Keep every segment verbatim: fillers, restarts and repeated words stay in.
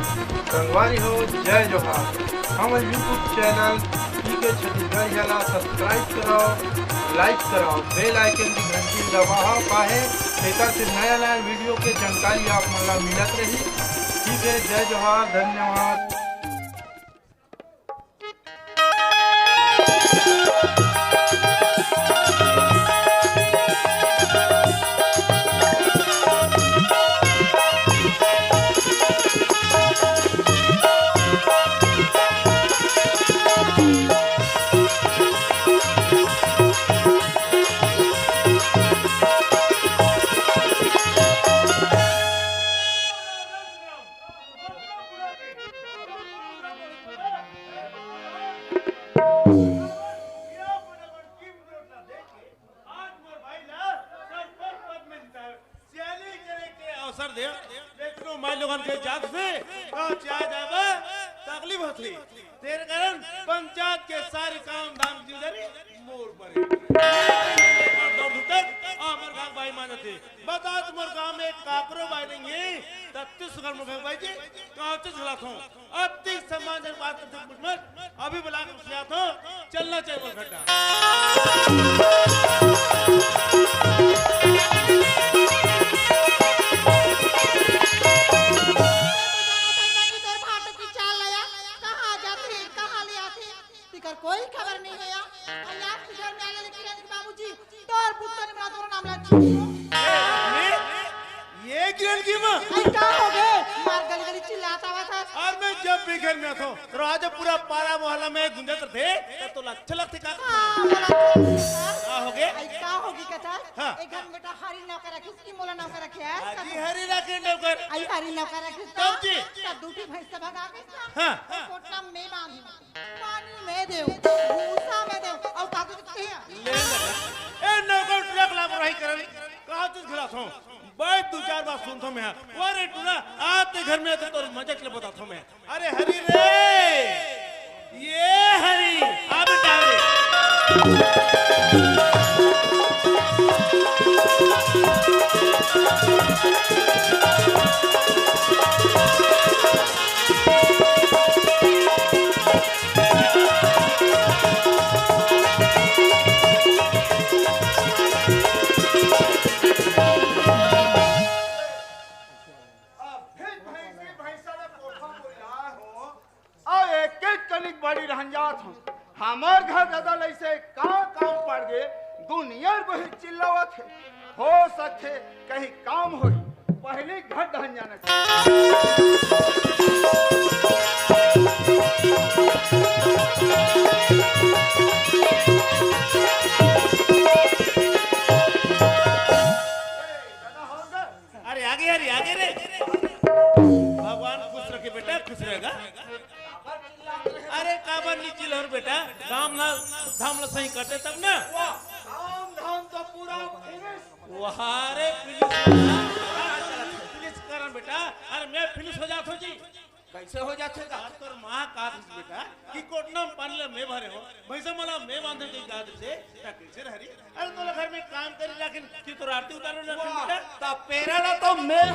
संगवारी हो, जय जोहार। हमर YouTube चैनल पीके छत्तीसगढ़िया ला subscribe करव, like करव, bell icon की घंटी दबावव, काहे एकर से नया नया वीडियो के जानकारी आप मन ला मिलत रही। ठीक है, जय जोहार, धन्यवाद। आज मोर भाई ला सरपंच पद में जिताए, सियाली करे के अवसर दे, लेकिन वो माई लोगन के जात से गाँव चाहे जाबा तकलीफ होथे। तेरे कारण पंचायत के सारे काम धाम जिम्मेदारी मोर पर है। दौड़ धूतक हमर गाँव भाई मानत हे। बता, तुम्हारे गाँव में काकरो भाई नहीं है, तत्तीस घर में भाई जी, कहाँ से चला था? अति सम्मानजनक बात करते कुछ मत। अभी बुला के खिलाता हूँ, चलना चाहिए वो खड्डा। तोर भाटो की चाल ला या, कहाँ जाथे, कहाँ ले आथे, तेकर कोई खबर नहीं है या। और यार, किधर में आगे लेके रहने के बाबूजी, तोर पुत्र ने मेरा तोर नाम ला छुपो। ये, ये किरण की माँ? अरे का हो गए? मार गली गली चिल्लात आवत हस। और मैं जब भी घर में आथों, तो आज पूरा पारा मोहल्ला में गूंजत रथे, तब तो अच्छा लगथे का? हाँ, बोला तो। का हो गए? अरे का होगी कथा? हाँ। एक घर में बेटा हरी नौकर रखे, उसकी मोला नौकर रखे है। हाँ जी, हरी रखे नौकर। आई हरी नौकर रखे तब जी। तब दूठी भैंस भगा के हाँ। कोटला में बांधी। पानी में देव, भूसा में देव, और कागज के हैं। ले ले। ए, नौकर ट्रक लापरवाही करबे। कहाँ चीज खिलाथों? बैठ, दू चार बात सुनथों मैं। अरे टूरा, आते घर में तो तोर मजा के लिए बताथों मैं। अरे हरी रे, ये हरी, आ बेटा रे। अब फिर भैंसी भैंसा ले कोठा बोला हो। अब एक एक कनिक बड़ी रहन जात हूँ। हमर घर दादा लइसे का काम पड़ गे, दुनिया बही चिल्लावत हे। हो सकथे कहीं काम होई, पहली घर दहन जाना चाहिए। अरे आगे, अरे आगे रे। भगवान खुश रखे बेटा, खुश रहेगा। अरे काबर नी चिल्लाहूँ बेटा, काम ना धाम ला सही करते तब ना। वाह, काम धाम तो पूरा finish। वाह रे finish, finish करन बेटा। अरे मैं finish हो जात हूँ जी। कैसे हो जाथे गा? तोर माँ का दिस बेटा कि कोटना में पानी ला मैं भरे हो, भैंसा मला मैं बांधे के का दिस, ता कैसे रह रही? अरे तोला घर में काम करी, लेकिन कि तोर आरती उतारो ना वाह, बेटा। ता पेरा ला तो मैं।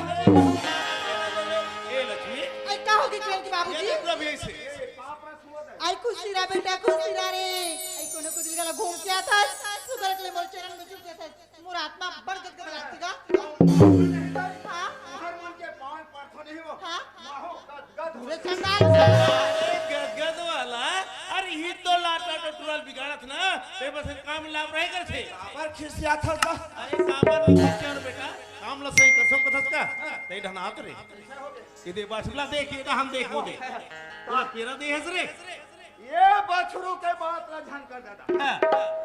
ए लक्ष्मी, आई का होगी किरण के बाबूजी? ये तो अभी ऐसे। आई खुशी रह बेटा, खुशी रह रे। आई कोनो को दिल गला घूम के आता है, सुबह के लिए मोर चरण में झुक जाता है। मोर आत्मा बड़ गदगद लागथे गा। हाँ? हर मन के पाँव परथो नहीं वो। हाँ? माहो गदगद हो। अरे चंडाल। अरे गदगद वाला, अरे ही तो लाटा टोटुरल बिगाड़त ना, ते बस काम लाभ रहे कर थे। काबर खिसियात हस गा? अरे काबर नहीं खिसियान बेटा, काम ला सही कर सकत हस का? ते ढनात रे। ये दे बछरू ला देख, ये का हम देखो दे। पूरा पेरा दे हस रे। ये बछरू के बात ला झन कर दादा। हाँ।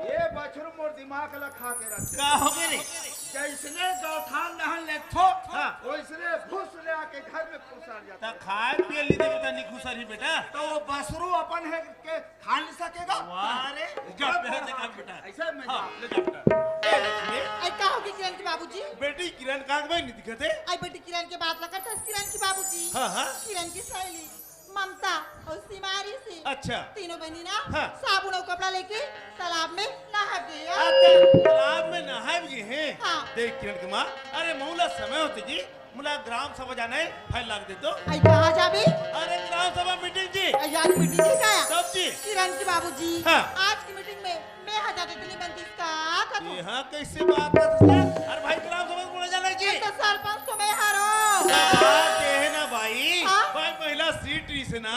ये बछरू मोर दिमाग ला खा के रख दे। का हो गे रे? जैसने गौठान नहन लेथो, हाँ। वैसने घुस ले आके घर में घुसर जाता। त खाए पिए ली दे बेटा, नी घुसर ही बेटा। तो वो बछरू अपन है के खा नहीं सकेगा? वाह रे, जा, बेटा, जा, बेटा। ऐसा मैं हाँ, जा। ले जा बेटा। ए लक्ष्मी। आई का होगी किरण के बाबूजी? बेटी किरण का मैं नहीं दिखते? आई बेटी किरण के बात ला करथस, किरण के बाबूजी। हाँ, हाँ। किरण की सहेली ममता और सिमारी से अच्छा। तीनों बहिनी ना हाँ। साबुन और कपड़ा लेके तालाब में नहाय गे। अच्छा, तालाब में नहाय गे हैं। हाँ। देख किरण की माँ, अरे महूला समय होथे जी, मोला ग्राम सभा जाना है, फाइल लाग दे तो। आई कहाँ जाबे? मीटिंग के का? तब जी। किरण के बाबूजी, हाँ। आज की मीटिंग में मैं हा जाते दिल्ली बनतीस का कथो। ये हाँ, कैसे बात करत हस? अरे भाई, ग्राम सभा बोला जाना जी। तो सरपंच तो मैं हरो। बात ये है ना भाई, हाँ? भाई महिला सीट रही से ना,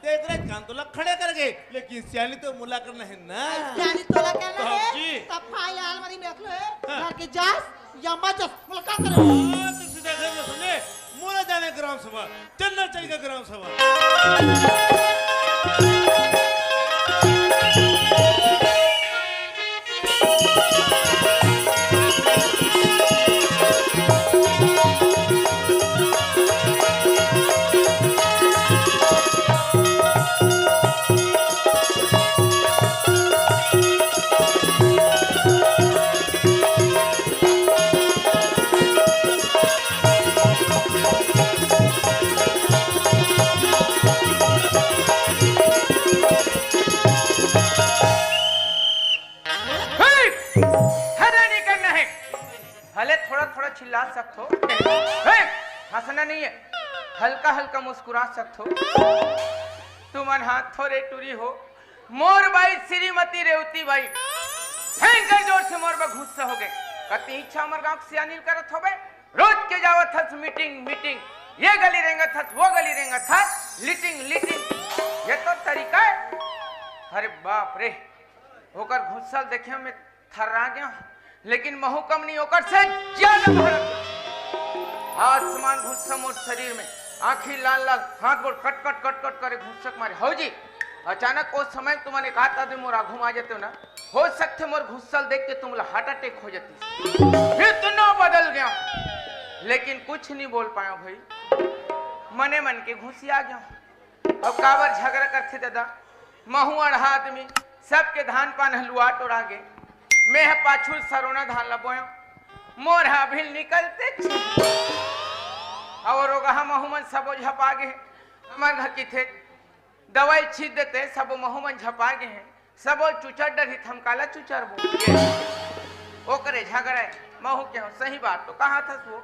तेकरे कान तोला खड़े कर गए, लेकिन सियानी तो मुलाकात नहीं ना। सियानी तोला कहना तो है, जी। तब फाइल अलमारी में रख लो है, हाँ। घर के जास या मत जास, मुलाकात करो। हाँ, तो सीधा सीधा सुन ले, मोला जाने ग्राम सभा, चलना चाहिए ग्राम सभा। हे! हरानी करना है। भले थोड़ा थोड़ा चिल्ला सकथो। हे! हंसना नहीं है, हल्का हल्का मुस्कुरा सकथो। तुमन हा थोरे टुरी हो, मोर बाई श्रीमती रेवती बाई भयंकर जोर से मोर बर गुस्सा हो गए। कति इच्छा हमर गांव के सियानी ल करत होबे, रोज के जावत हस मीटिंग मीटिंग, ये गली रेंगत हस, वो गली रेंगत हस, लीटिंग लीटिंग। ये तो तरीका है? अरे बाप रे, ओकर गुस्सा ल देखे में थर्रा गया, लेकिन महू कम नहीं, ओकर से ज्यादा भड़क गया। आसमान घुस्सा मोर शरीर में, आंखी लाल लाल, हाथ गोड़ कट कट कट कट करे घुस्सक मारे। हौ जी, अचानक ओ समय तुमन एक आध आदमी मोर आघू में आ जाते हो ना, हो सकथे मोर घुस्सा ल देख के तुमला हार्ट अटैक हो जाती। इतना बदल गया, लेकिन कुछ नहीं बोल पाया भाई, मने मन के घुसिया गया। अब काबर झगड़ा करथे ददा? महू अड़हा आदमी, सबके धान पान ह लुआ टोरा गे, मैं ह पाछू सरोना धान ल बोया, मोर ह अभी निकलते। और ओगहा महू मन सबो झपा गे। हमर घर किथे दवाई छीट देते, सबो महू मन झपा गे हैं, सबो चुचर डरही, हम काला चुचर बोल। ओकरे झगड़ा है, महू के हो, सही बात तो कहा था वो।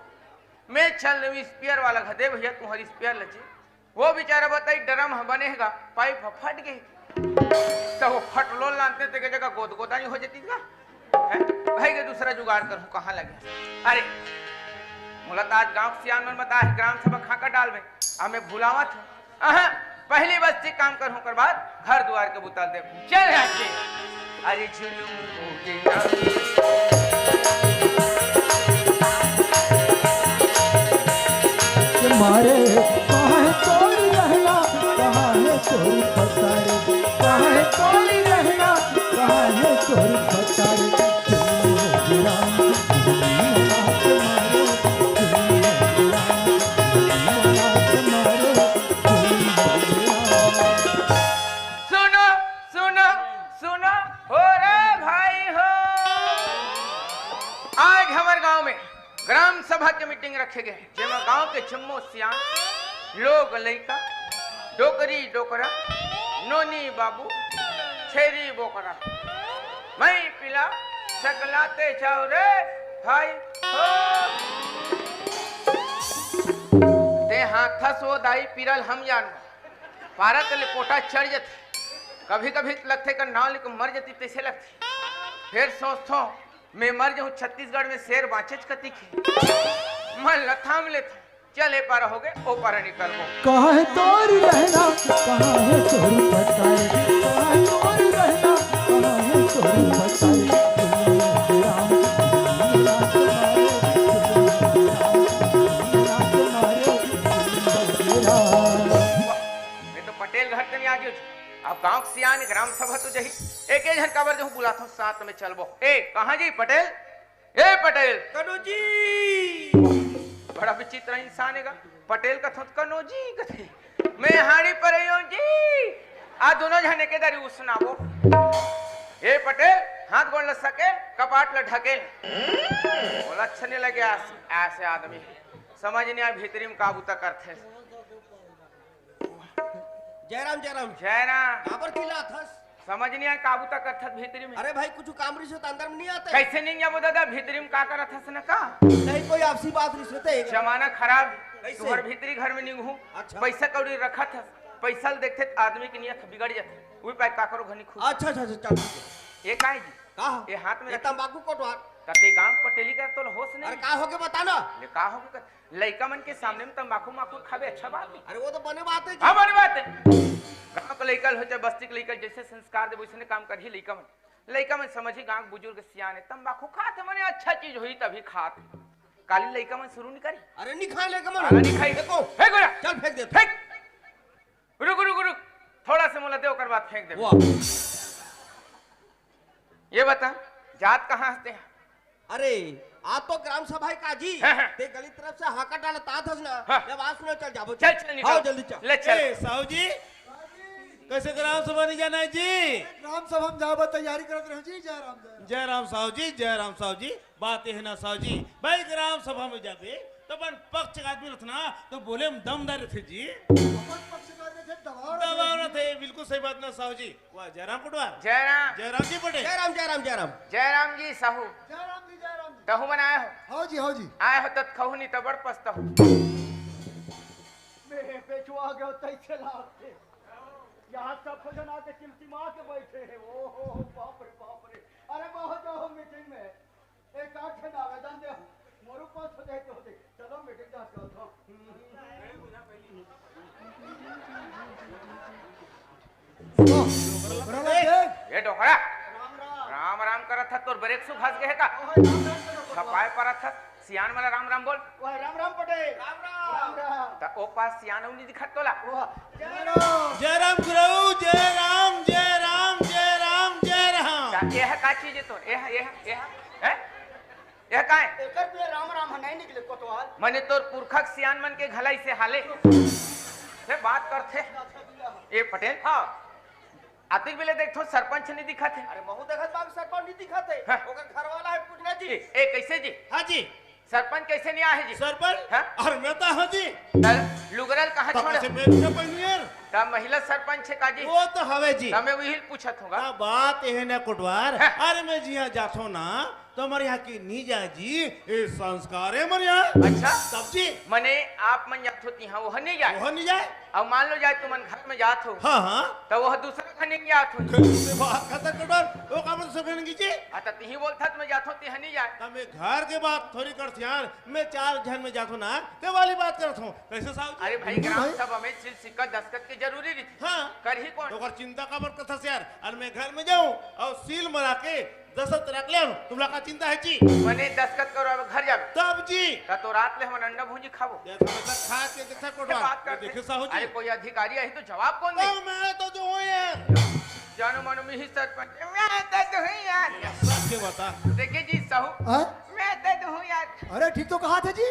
मैं चल रही स्पेयर वाला घर, दे भैया तुम्हारी स्पेयर लची। वो बेचारा बताई, ड्रम ह बने हेगा, पाइप ह फट गए। तो वो फटलो लानते ते के जगह गोद गोदानी हो जाती का। हैं? भाई के दूसरा जुगाड़ करूं, कहाँ लगे? अरे, मोला तो आज गांव के सियान मन बता है, ग्राम सभा खाका डाल में, अब मैं भुलावत हूँ। अहाँ, पहली बस्ती काम करूं, ओकर बाद घर दुआर के बुता ल देखूं। चल हट के। अरे जुलुम हो गे ना। मारे, कहाँ है तोर रहना, कहाँ है तोर पसारे, कहाँ है तोर रहना, कहाँ है तोर पसारे। सुनो, सुनो, सुनो, हो रे भाई हो। आज हमर गांव में ग्राम सभा के मीटिंग रखे गए, जेमा गांव के जम्मो सियान, लोग लइका, डोकरी डोकरा, नोनी बाबू, छेरी बोकरा, मैं पिला सकलाते जाओ रे भाई हो। ते हाथस वो दाई पिरल हम जानबो। पारा तले पोटा चढ़ जथे। कभी कभी लगथे कर नाव लेके मर जती तैसे लगथे। फिर सोचथो, मैं मर जाऊं, छत्तीसगढ़ में शेर बांचेच कतिक हे। मन ल थाम लेथो। चल, ए पारा हो गए, ओ पारा निकलबो। कहाँ है तोर रहना, कहाँ है तोर पसारे, कहाँ है तोर रहना, कहाँ है तोर पसारे। मैं तो पटेल घर कनी आ गयो। अब गांव के सियान ग्राम सभा तो जही, एक एक झन काबर जहूं बुलाथो, साथ में चलबो। ए, कहाँ जी पटेल? ए पटेल। कनोजी। बड़ा विचित्र इंसान हेगा। पटेल कथो त कनोजी कथे। मैं हाड़ी पर आयो जी। आ दोनों झन एके दारी उसनाबो। ए पटेल, हाथ गोड़ ल सके, कपाट ल ढकेल। बोला अच्छा नहीं लगे आस-, ऐसे आदमी। समझ नहीं आए भीतरी में का बुता करथे। जयराम, जयराम। जयराम। काबर चिल्लात हस? समझ नहीं आए, का बुता करथस भीतरी में। अरे भाई, कुछ काम रिसो त अंदर में नहीं आते? कैसे नहीं आबो दादा, भीतरी में का करत हस न का? नहीं, कोई आपसी बात रिसो ते। जमाना खराब, कैसे? तुहर भीतरी घर में नहीं हूँ। अच्छा। पैसा कौड़ी रखत हस, पैसा ल देखथे त आदमी के नियत बिगड़ जाथे। उही पाय काकरो घनी खुश। अच्छा, अच्छा, अच्छा, चल, ठीक है। ये का हे जी? का हो? ये हाथ में ये रखे। तंबाकू कोटवार। त ते गांव पटेली का तोला होश नहीं? अरे, का हो के बता ना। ले, का हो के कर? लइका मन के सामने में तंबाकू माकू खाबे, अच्छा बात हे? अरे, वो तो बने बात हे जी। हाँ, बने बात हे। गांव के लइका ल हो चाहे बस्ती के लइका ल, जैसे संस्कार देबो, वैसने काम करही लइका मन। लइका मन समझही, गांव के बुजुर्ग सियान हे, तंबाकू खात हे, मने अच्छा चीज होही तभी खात हे। काली लइका मन शुरू नहीं करी। अरे, नहीं खाए लइका मन। अरे, नहीं खाई। देखो। हे गोरा। चल, फेंक दे। फेंक। रुक, रुक, रुक। थोड़ा से मोला दे, ओकर बाद फेंक दे। वाह। ये बता, जात कहाँ हस ते? अरे, आज तो ग्राम सभा हे का जी? हाँ, हाँ। ते गली तरफ से हाका डालत आत हस ना? हाँ। जब आज सुना चल जाबो। चल, चल, निकल। हाँ, जल्दी चल। ले चल। ए, साहू जी, कैसे ग्राम सभा नहीं जाना हे जी? ग्राम सभा में जाबो, तैयारी करत रहो जी। जय राम, जय राम। जय राम साहू जी, जय राम साहू जी। बात ये हे ना साहू जी, भाई ग्राम सभा में जाबे तो अपन पक्ष के आदमी रथे ना, तो बोले में दमदार रथे जी। अपन पक्ष के आदमी रथे, दबाव रथे। दबाव रथे, बिल्कुल सही बात ना साहू जी। वाह, जयराम कोटवार। जयराम। जयराम जी पटेल। जयराम, जयराम, जयराम। जयराम जी साहू। जयराम जी, जयराम जी। तहू मन आए हो? हाँ जी, हाँ जी। आए हो त खहू नहीं त बड़ पछताहू। मैं बेचुआ गयो तैसे लागथे। यहाँ सब भोजन आके टिमटिमा के बैठे हैं। ओ हो हो, बाप रे, बाप रे। अरे, बहुत जाओ मीटिंग में। एक आध ठन आवेदन दे, मोर ऊपर से दे, तो दे। चलो, मीटिंग जात करत हो। बरोबर हे। ये डोकरा, राम राम। राम राम करत हस, तोर ब्रेक शू घस गे हे का? ओए, राम राम करो, छपाए परत हस, सियान मन ला राम राम बोल। ओए, राम राम पटेल। राम राम। राम राम। त ओ पास सियान अउ नहीं दिखत तोला? ओए, जय राम। जय राम गुरु, जय राम, जय राम, जय राम, जय राम। त एह का चीज हे तोर? एह, एह, एह, हैं? एह का हे? एकर पे राम राम ह नहीं निकले कोतवाल। मने तोर पुरखा के सियान मन के घला इसे हाले। से बात करथे। ए पटेल। हाँ। अतिक बेले देखथो सरपंच नहीं दिखत हे। अरे महू देखत बाबू सरपंच नहीं दिखत हे। हाँ। ओकर घर वाला हे पूछना जी। ए, ए, कैसे जी? हाँ जी। सरपंच कैसे नहीं आहे जी? सरपंच? हाँ? अरे मैं तो हाँ जी। त लुगरा ल कहाँ तब छोड़े? से मैं क्या पहनू यार? त महिला सरपंच हे का जी? वो तो हवे जी। त मैं वही ल पूछत हूँ गा। का बात ये हे ना कोटवार? हाँ। अरे मैं जिहाँ जाथो ना, तो हमर यहाँ के नहीं जाए जी, ये संस्कार हे हमर यहाँ। अच्छा। तब जी। मने आप मन जाथो तिहाँ, वो नहीं जाए? वो नहीं जाए। अब मान लो जाए तुमन घर में जात हो, हाँ, हाँ। त वो दूसरा घर नहीं जात हो। से बात खत्म कर डाल, वो का मतलब सुन की जी? अच्छा, तिही बोलता त मैं जात हो, तिहाँ नहीं जाए। त मैं घर के बात थोड़ी कर सियान, मैं चार झन में जात हो ना, ते वाली बात करत हो। कैसे साहब जी? अरे भाई, बिल्कुल ग्राम भाई। सभा में सिल सिक्का दस्तखत के जरूरी रही। हाँ। करही कौन? तो ओकर चिंता काबर करत हस यार? अरे मैं घर में जाऊँ और सील मरा के दस्तखत रख ले, तुमला का चिंता हे जी? मने दस्तखत करो, अब घर जाबे। तब जी। त तो रात ले हमन अंडा भूंजी खाबो। देख, हमेशा खा के देखा कोटवा। बात करथे। देखे साहू जी। अरे कोई अधिकारी आही तो जवाब कौन दे? तब मैं तो जो हूँ यार। जानो मानो मैं ही सरपंच। मैं तो जो हूँ यार। सच के बता। देखे जी साहू। हाँ? मैं तो जो हूँ यार। अरे ठीक तो कहा था जी।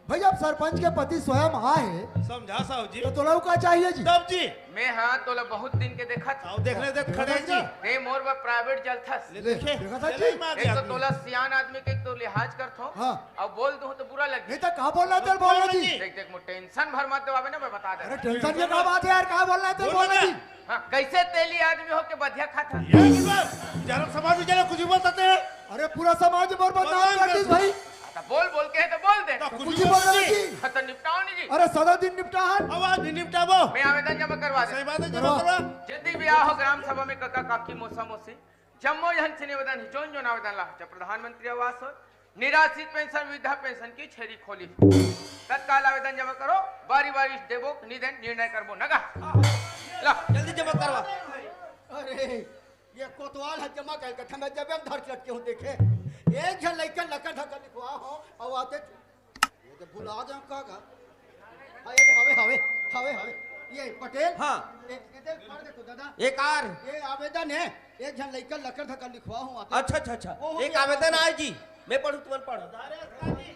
भाई, अब सरपंच के पति स्वयं आए हे। समझा साहू जी। त तोला अउ का चाहिए जी? तब जी। मैं हाँ तोला बहुत दिन के देखत। आओ देखने दे खड़े देखत जी। जी। ते मोर बर प्राइवेट जलथस। ले देखे। देखत हस जी। चले मार एक तो दिया। तोला सियान आदमी के एक तो लिहाज करथो। हाँ। अब बोल दूँ तो बुरा लग नहीं त का बोलना हे, बोलना जी। देख, देख, मोर टेंशन भर मत देवाबे ना, मैं बता दे। अरे टेंशन के का बात हे यार, का बोलना हे, बोल बोलना ना। जी। हाँ, कैसे तेली आदमी हो के बधिया खाता? ये गुरुवार, जरा समाज में जरा कुछ भी बोल सकते हैं। अरे पूरा समाज में बर्बाद ना कर दीस भाई। त बोल, बोल के हे त बोल दे। त कुछ कुछ भी बोल दे जी। हाँ, त निपटाओ नहीं जी। अरे सदा दिन निपटा हे। आवाज नहीं निपटाबो। मैं आवेदन जमा करवा दे। सही बात हे, जमा करवा। करवा। जल्दी भी आहो ग्राम सभा में कका काकी मौसा मौसी। जम्मो झन से निवेदन हे, जोन जोन आवेदन ला, चाहे प्रधानमंत्री आवास हो, निराश्रित पेंशन, वृद्धा पेंशन की छेरी खोली। तत्काल आवेदन जमा करो, बारी बारी देबो, नहीं देन निर्णय करबो, नगा। ला। जल्दी जमा करवा। अरे, ये कोतवाल हे जमा कर के, मैं जब हम धर चट के हूँ देखे। एक झन लइका लकर धकर लिखवा हो, और आते ये तो भुला जाऊं का गा? हाँ, ये हवे, हवे, हवे, हवे। ये पटेल? हाँ। ये, ये दे, पढ़ दे तू, दादा। एक आर। ये आवेदन हे, एक झन लइका लकर धकर लिखवा हूँ आते। अच्छा, अच्छा, अच्छा। वो हो एक गया। आवेदन आए जी, मैं पढ़ूँ, तुमन पढ़ो।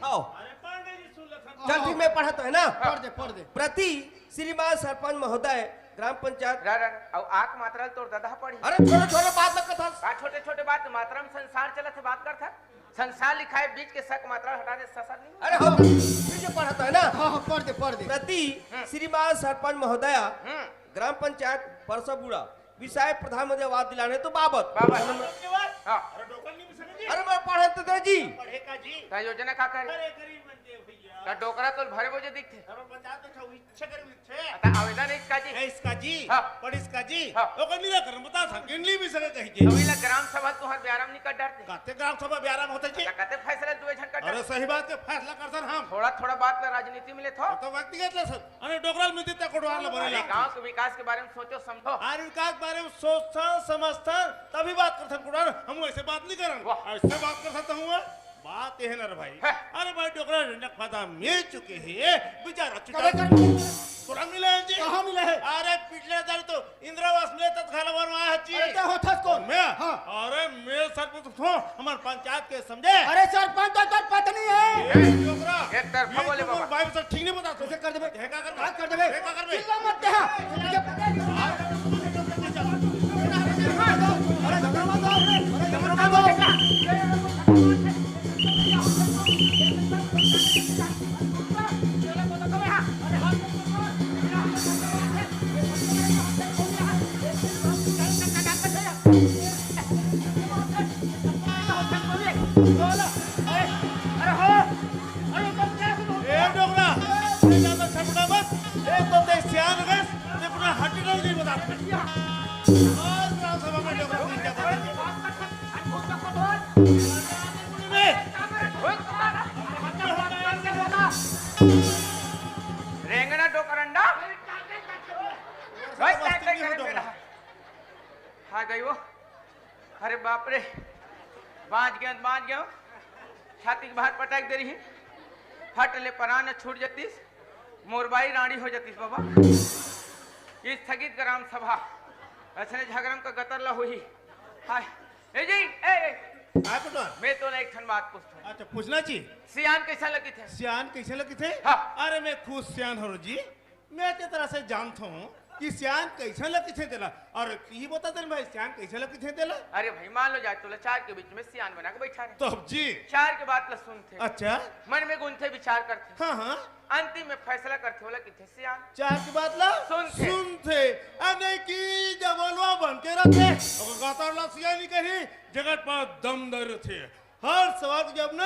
हाँ। अरे, पढ़ दे जी, सुन ले, हाँ। चल, ठीक, मैं पढ़त हूँ, है ना? पढ़ दे, पढ़ दे। प्रति श्रीमान सरपंच महोदय, ग्राम पंचायत। रा, रा, रा। अउ आक मात्रा ल तोर ददा पढ़ी। अरे, छोटे, छोटे बात मत कथा। का छोटे, छोटे बात, मात्रा में संसार चलत हे, बात करत हे। संसार लिखाए बीच के सक मात्रा हटा दे, ससर नहीं। अरे हो, फिर से पढ़त हे ना? हाँ, हाँ, पढ़ दे, पढ़ दे। प्रति हम्म। श्रीमान सरपंच महोदया, हम्म। ग्राम पंचायत परसबुड़ा, विषय प्रधानमंत्री आवास दिलाने तो बाबत। बाबत। हाँ। अरे डोकर नहीं मिल सके जी। अरे मैं पढ़े तो दे जी। पढ़े का जी? त योजना का करे? अरे गरीब बन गए भैया। त डोकरा तो भरे बोझे दिखथे। अरे पंचायत में था, इच्छा करे, इच्छा। त आवेदन इसका जी। खाइस का जी, हाँ। पढ़िस का जी, हाँ। ओकर निराकरण बता सक, गिनली भी सके कहीं के। अभी ला ग्राम सभा तुहर ब्यारा म निकट डरते। काते ग्राम सभा ब्यारा म होथे जी? त काते फैसला दुए झन कर अरे डरते। सही बात के फैसला करथन हम। थोड़ा थोड़ा बात ला राजनीति म लेथो। तो व्यक्तिगत ले सर, अरे डोकरा ल मिलती त कोटवार ला बने अरे लागथे। गांव के विकास के बारे म सोचो समझो। अरे विकास के बारे म सोचथन समझथन तभी बात करथन कोटवार, हम वैसे बात नहीं करन। वाह। ऐसे बात करथन त हुआ। बात ये है ना रे भाई। हाँ। अरे भाई, डोकरा रंडक फायदा मिल चुके हैं, ये बेचारा चुका। कबे कर? तोरा मिले है जी? कहाँ मिले है? अरे पिछले साल तो इंदिरा आवास मिले तब खाना बनवाया है जी। अरे क्या होता है कौन? मैं? हाँ। अरे मैं सरपंच हूँ, हमारे पंचायत के समझे? अरे सरपंच तो तेरी पत्नी है। ये डोकरा, एक तरफा ये बोले तो बाबा। भाई सब ठीक नहीं बता तू। कैसे कर देबे? ये क्या कर बात कर देबे? ये क्या कर बे? चिल्ला मत दे। अरे झगड़ा मत दो। अरे झगड़ा मत दो। ए डोकरा, ए ज्यादा छटपटा मत। ए तो ते सियान हो गए, ते अपना हड्डी नहीं बता। और ग्राम सभा में डोकरा नहीं जाता। रेंगना डोकरंडा। भाई, टाइम पे करेंगे ना। हाँ, गई वो। अरे बाप रे, बांच गयो, बांच गयो। छाती के बाहर पटक दे रही। फट ले परान छूट जतीस, मोर बाई रानी हो जतीस बाबा। ये स्थगित ग्राम सभा। अइसने झगरम का गतर ला हुई। हाय, ए जी, ए, ए। काय पुत्र? मैं तो ना एक ठन बात पूछता हूँ। अच्छा, पूछना जी। सियान कैसा लगी थे? सियान कैसे लगी थे? हाँ। अरे मैं खुद सियान हूँ जी। मैं ते तरह से जानता हूँ कि सियान कैसे लगी थे तेला। और ये बता दे भाई, सियान कैसे लगी थे तेला? अरे भाई, मान लो जाए तो ला चार के बीच में सियान बना के बैठा रहे। तो अब जी। चार के बात ला सुनते। अच्छा। मन में गुंथे विचार करते। हाँ, हाँ। अंतिम में फैसला करथे ओला किथे सियान। चार के बात ला सुनथे। सुनथे। अने की जबलवा बन के रथे। ओकर गातर ला सियान नहीं कही, जगत पर दम दर रथे। हर सवाल के जवाब न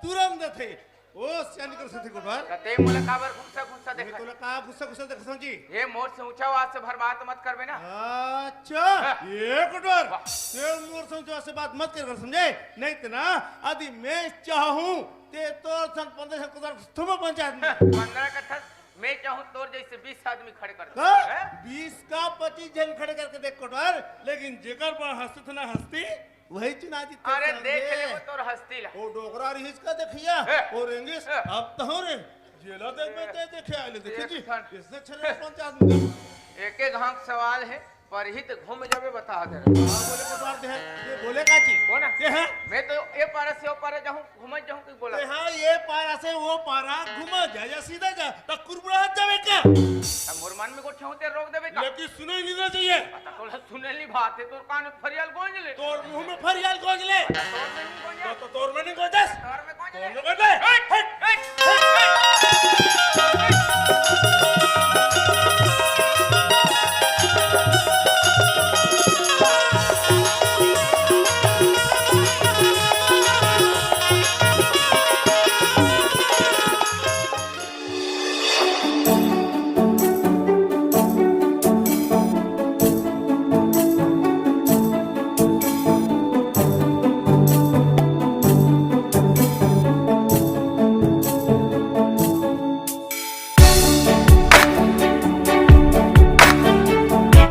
तुरंत देथे। ओ सियान कर सकथे कोटवार। त ते मोला काबर गुस्सा गुस्सा मैं देखत? तोला का गुस्सा गुस्सा देखत हूँ जी? ये मोर से ऊंचा आवाज से भर बात मत करबे ना। अच्छा, हाँ। ये कोटवार, वाह। ते मोर से ऊंचा आवाज से बात मत कर, कर समझे? नहीं तो ना, यदि मैं चाहूँ, ते तोर संग पंद्रह जन कोटवार थोमा पंचायत में। पंद्रह कत्था, मैं चाहूँ तोर जैसे बीस आदमी खड़े कर दूँ। हाँ? हैं? बीस का पच्चीस जन खड़े करके देख कोटवार, लेकिन जेकर पर हस्ती थे ना हस्ती, वही चुना जीते अरे समझे। देख ले वो तोर हस्ती ला। वो डोकरा रहीस का देखिया, हैं? वो रेंगिस, हैं? अब तो हो रे, जेला देख में ते देखे आले, देखे जी, एक ठन। इसने छले पंचायत में। एक एक घांक सवाल है, पर ही तो घूम जाबे बता दे। हाँ, बोले कोटवार दे है, ये बोले का जी? कौन है? ये है? मैं तो ये पारा से वो पारा जाऊँ, घूमत जाऊँ कि बोला? ते हाँ, ये पारा से वो पारा घूमत जा, या सीधा जा, त कुरबुराहट जावे का? त मोर मन में गोठिया होते रोक देवे का? लेकिन सुने नहीं ना चाहिए। त तोला सुने नहीं बात है, तोर कान में फरियाल गोंज ले। तोर मुंह में फरियाल गोंज ले। त तोर में नहीं गोंज। त, त तोर में नहीं गोंजस। तोर में गोंज तोर ले। में गोंज ले। हट, हट, हट, हट।